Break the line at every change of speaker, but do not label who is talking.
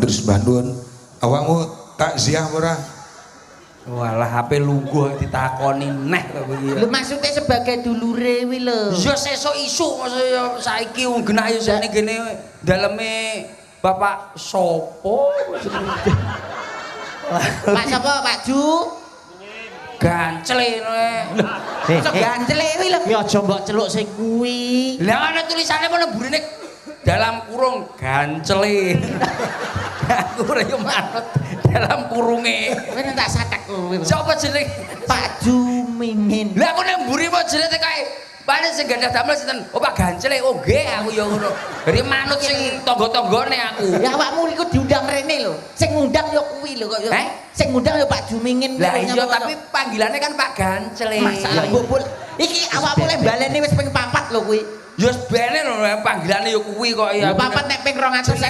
Matur sembah nuwun. Awakmu takziah ora?
Walah, HP lungguh ditakoni neh kok kuwi.
Lho, maksudnya sebagai dulure kuwi lho.
Ya sesuk isuk, maksud ya saiki wong genah ya jane gene daleme Bapak sopo?
Pak sapa, Pak Ju?
Gancele ngono.
Eh,
Sok
eh,
gancele kuwi lho.
Ya aja mbok celuk sing kuwi.
Lah, ana tulisane apa mburine dalam kurung gancele. Aku ora yo manut dalam kurunge.
Kowe tak satek kuwi.
Sapa jeneng?
Pak Jumimin.
Lah, aku nang mburi apa jenenge kae? Paling sing gadah damel sinten? Oh, Pak Gancele. Oh nggih, aku ya ngono. Dari manut sing tangga-tanggane aku.
Ya awakmu iku diundang rene lho. Sing ngundang ya kuwi lho kok ya.
Eh?
Sing ngundang ya Pak Jumingin.
Lah iya, tapi panggilannya kan Pak Gancele.
Masalah mbok iki awakmu lek baleni wis ping 4 lho kuwi.
Ya wis bene lho, panggilane ya kuwi kok ya.
Lho, papat nek ping 250.